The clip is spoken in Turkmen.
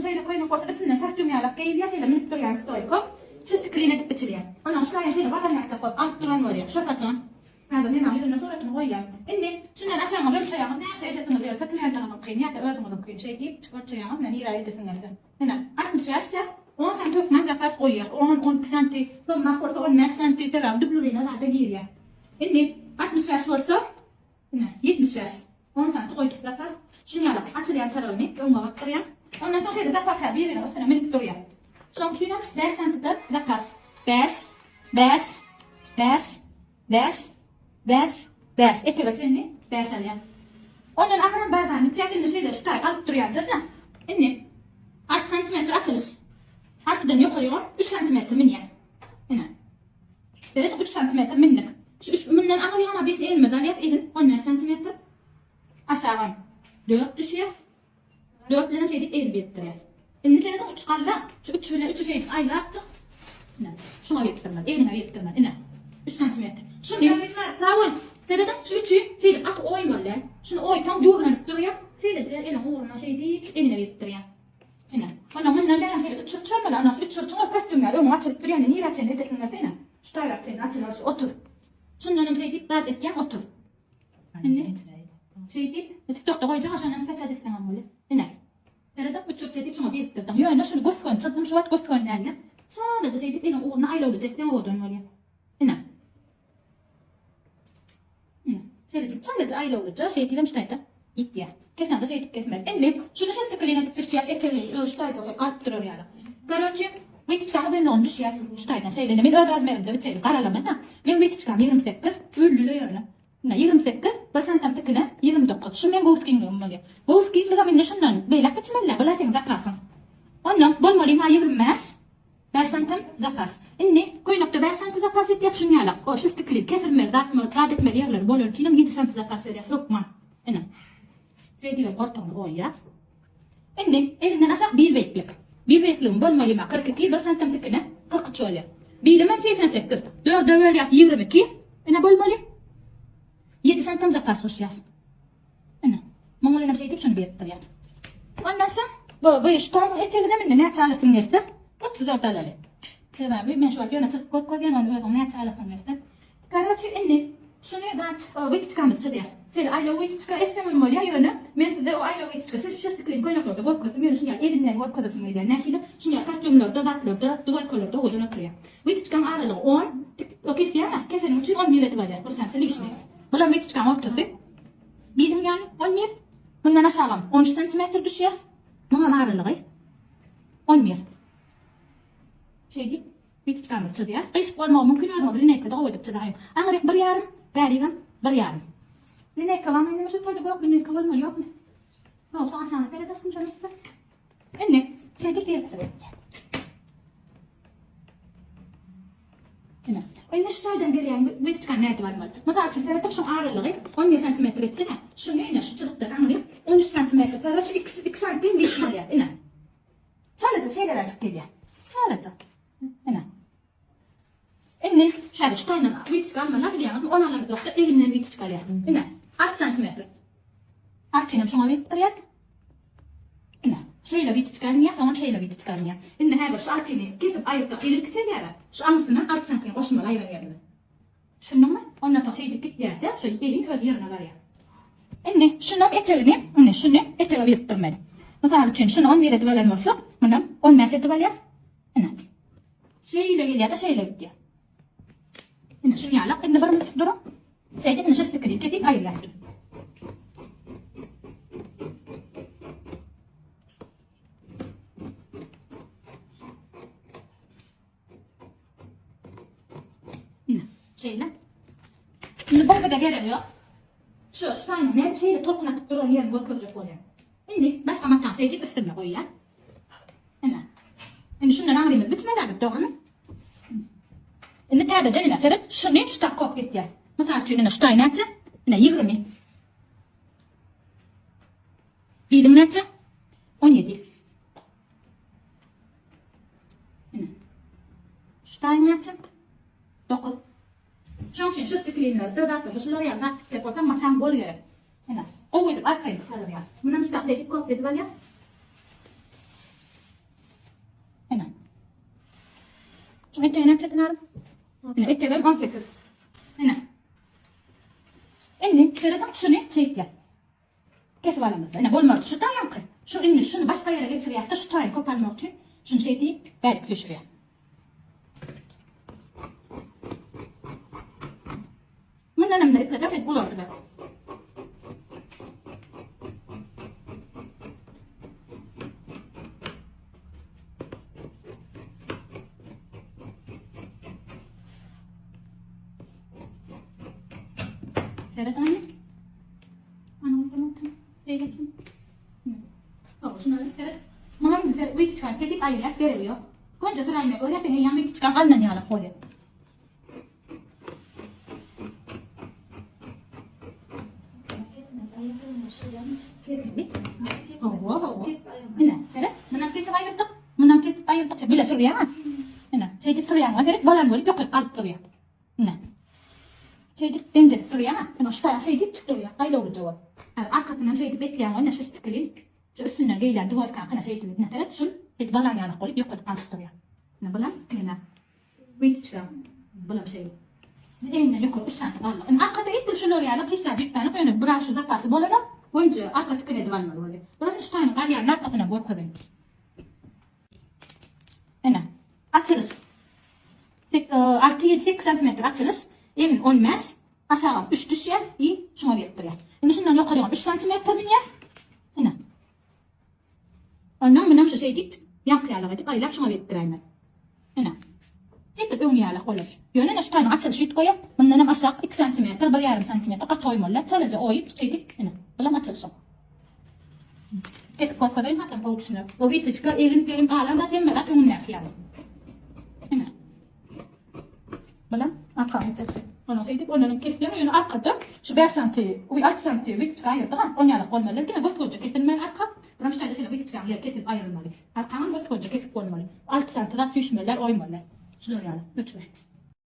şeýle köýnek bolsa üstünden kostýum ýalak geýilýär, şeýle münüp durýan stoýka. Şistikilin edip biçilýär. Ondan şu taýyn şeýle bagan ýatjak bolup alyp duran bolýar. Şo fason. Häzir nemaň ýüzünde suratyny goýýan. Indi şundan aşagyňyz ölçeýäňiz näçe edesiňiz gelse kliýentiňiziňkini ýa-da özüňiziňkini şeý diýip ölçeýäňiz ine nirä edesiň gelse. Ine 65 de 10 santi hökman zapas goýýas. 10, 12 santi, sygmak bolsa 15 santi sebäbi dublurina zada girýär. Indi 65 bolsa ine 75. 10 santi goýduk zapas. Şuny ýaly açylýan tarabyny öňe bakdyrýan. Ondan soň şeýle zapas bir-biriniň üstüne münüp durýar. Şonuň üçin hem 5 santide zapas. 5 5 5 5 5 5 etege çenli 5 alýan. Ondan aňyram bazany içýär. Indi şeýle şu taý galyp durýandyr-da. Indi 6 santimetr açylyş. 6-dan ýokaryga 3 santimetr münýär. Ine. Seret 3 santimetr mindik. Şu 3 mundan aňyryga 5 elimiz alýar. Elin 15 santimetr. Aşagam 4 düşýär. 4 bilen şeýdip el birikdirýär. Indi serediň 3 galla. Şu 3 bilen 3-ü şeýdip aýlapjyk. Ine, şuňa birikdirmeli. Eliňe birikdirmeli. Ine. 3 santimetr. Şuny sag bol. Serediň şu 3-ü şeýdip gaty oýmaly. Şuny oýsaň düwlenip durýar. Şeýleje eliň ugruna şeýdip eline birikdirýär. Ine. Ondan mundan bäri şeýle üç çyrç bolmaly. Ana şu üç çyrçyň ol kostýumlar öňe açylyp durýar. Nirä çenli edesiň gelse ine. Şu taýrak çenli açylar şu 30. Şundan hem şeýdip zat etýäň 30. Indi şeýdip TikTokda goýjak şondan skaçat etseň hem bolýar. Ine. Seredip üç çyrç edip şuňa birikdirdim. Ýöne şuny gös-göni çyzdym şu wagt gös-göni däldi. Çalaja şeýdip eliň ugruna aýlawlyja etseň owadan bolýar. Ine. Ine. Şeýlejik çalaja aýlawlyja şeýdibem şu taýda ýitýär. Kesende şeýdip kesmeli. Indi şuny şestikilin edip biçýär etegi şu taýda şeý galyp durar ýaly. Karoçe, witiçkaň uzynlygyny düşýär şu taýdan şeýle. Men öz razmerimde biçeýin. Garalama-da. Meň witiçkam 28, öllüle ýöne. Ine 28, bir santam tikine 29. Şu meň göwüs giňligim bolýar. Göwüs giňligem indi şundan beýläk biçmeli-dä, bul-a seň zapasyň. Ondan bolmaly ma 25. 5 santim zapas. Indi köýnekde 5 santi zapas etýär şuny ýalak. O şistikli kesilmeli zatmaly zat etmeli ýerleri bolany üçin hem 7 santi zapas berýär hökman. Ine. Şeýdibem goltugyny goýýar. Indi elinden aşak bil beýiklik. Bil beýikligim bolmaly ma 42 1 santim tikine 43 bolýar. Bilim hem 88. 4-e bölýär 22. Ine bolmaly. 7 santim zapas goşýar. Ine. Muň bilen hem şeýdip şuny berip durýar. Ondan soň bu bu ştoryň etegine indi näçe alasyň gelse 34 alaly. Sebäbi men şu wagt ýöne çyzyp görkezýän ony özüň näçe alasyň gelse. Karoçi indi şuny zat witiçkamyzy çyzýas. Şeýle aýlaw witiçka etsem hem bolýar ýöne men size o aýlaw witiçka siz şestikli köýneklerde görkezdim ýöne şuny ýaly elinden görkezesim gelýär. Nähili? Şuny ýaly kostýumlarda zatlarda dwoýkalarda owadan oturýar. Witiçkaň aralygy 10 tik o kesýäň-ä keseniň üçin 11 edip alýas bir santy lişni. Bulam witiçkaň ortasy. Biliň ýaly, 11. Mundan aşagam 13 santimetr düşýär. Muňam aralygy 11. Şeýdip, witiçkamyzy çyzýas. Gyşyk bolmagy mümkin, özüňiz lineýkada gowy edip çyzaýyň. Aňryk bir ýarym, bärigem bir ýarym. Lineýka barmy indi şu taýda gök lineýka bolmaly ýokmy? Ýok, şu aşagyna seret aşkym şony. Indi şeýdip birikdirip. Ine. Indi şu taýdan gelýän witiçkany nädip almaly? Mysal üçin, seredip şuň aralygy 17 santimetr etdi-de. Şuny ine şu çyzykdan aňryk 13 santimetr. Karoçe 2 2 santim witçik alýar. Ine. Çalaja şeýleräjik gelýär. Çalaja. Ine. Indi şeýle şu taýdan witiçka almaly bilýäňizmi? Ony alamyzokda eginden witiçka alýar. Ine. 6 santimetr. Altyny şuňa birikdirýär. Ine, şeýle witiçka alynýar, soňam şeýle witiçka alynýar. Indi häzir şu altyny kesip aýyrsak, elin kiçelýär-ä. Şu aňyrsyna alty santim goşmaly aýyran ýerine. Düşündiňmi? Ondan soň şeýdip gitýär-de, şu elin öz ýerine barýar. Indi şunam etegini, indi şuny etege birikdirmeli. Mysal üçin, şuny 11 edip alan bolsak, munam 15 edip alýas. Ine. Şeýle gelýär-de, şeýle gitýär. Ine şuny ýalak, indi bir minut duruň. Şeýdip indi şestikini kesip aýyrýas. Ine, şeýle. Indi bu da gerek ýok. Şu şu taýyny nädip şeýle tolkun atyp duran ýerini görkezjek bolýan. Indi başga matany şeýdip üstüne goýýan. Ine. Indi şundan aňrymyz bitmeli, dogrumy? Indi täzeden ine seret, şuny şu tak kop gitýär. Mysal üçin ine şu taý näçe? Ine 20. Biliň näçe? 17. Ine. Şu taý näçe? 9. Şonuň üçin şu stiklinler, dodaklarda şular ýaly zat tikjek bolsaň mataň bol gerek. Ine, gowy edip arkaýyn çykarylýar. Munam şu tak şeýdip kop edip alýar. Şu etegini näçe dinarym? Ine etegem 18. Ine. Indi serediň şuny şeýtýär. Kesip alamyzda. Ine bolmaz şu taýanky. Şu indi şuny başga ýere geçirýäs-de şu taýy köp almak üçin şuny şeý diýip bärik süýşürýär. Mundan hem islesek edip ulaldylar. Seret anne. Ana oradan otur. Beýle kim? Hawa, şundan seret. Muňa indi seret, wytiçkany kesip aýyrýas, geregi ýok. Gonja süräýmek bolýar, seň eýýäm wytiçkaň alnan ýalak bolýar. Ine, seret. Mundan kesip aýyrdyk. Mundan kesip aýyrdyk. Bile sürýäň. Ine, şeýdip sürýäň. Seret, balan bolup ýokaryk galyp durýar. Ine. Şeýdip deňjedip durýar. Ine, şu taýak şeýdip çykyp durýar. Aýlawlyja bolup. Arkasyndan şeýdip bekleýäň. Ine, şu stikili. Şu üstünden geýlen dworkaňkyna şeýdip, ine, seret, şul şeýdip balan ýalak bolup ýokaryk galyp durýar. Ine, bulam, ine. Witçka. Bulam şeýle. Eginden ýokary üç santy galdyk. Indi arkada edil şular ýaly gysga jübtäni ýöne biraz şu zapasy bolanok. Boýunça arka tikin edip almaly bolýar. Bulam üç sany galýanyny arkasyna görkezeýin. Ine. Açylyş. 6 7 8 santimetr açylyş. Egin 15. Aşaga 3 düşýär. I şuňa berip durýar. Indi şundan ýokary 3 santimetr münýär. Ine. Ondan munam şu şeýdip ýaňky ýalak edip aýlap şuňa berip duräýmeli. Ine. Edil öňi ýalak bolar. Ýöne ine şu taýyny açylyşy üýtgeýär. Mundanam aşak 2 santimetr, 1,5 santimetr gaty goýmaly. Çalaja oýup şeýdip ine. Bulam açylyşy. Kesip görkezeýin hasam gowy düşüner. O witejka egin-pegin galan zat hemme zat öňündäki ýaly. Ine. Bulam arka açylyşy. Ondan şeýdip ondanam kesseň ýöne arkada şu 5 santi, uý 6 santi witejka aýyrdyk ha. On ýalak bolmaly. Diňe gös-göni kesilmeli arka. Bulam şu taýda şeýle witejkanyň ýeri kesilip aýrylmaly. Arkaňam gös-göni kesip bolmaly. 6 santi zat süýşmeliler, oýmaly. Şular ýaly ölçüme.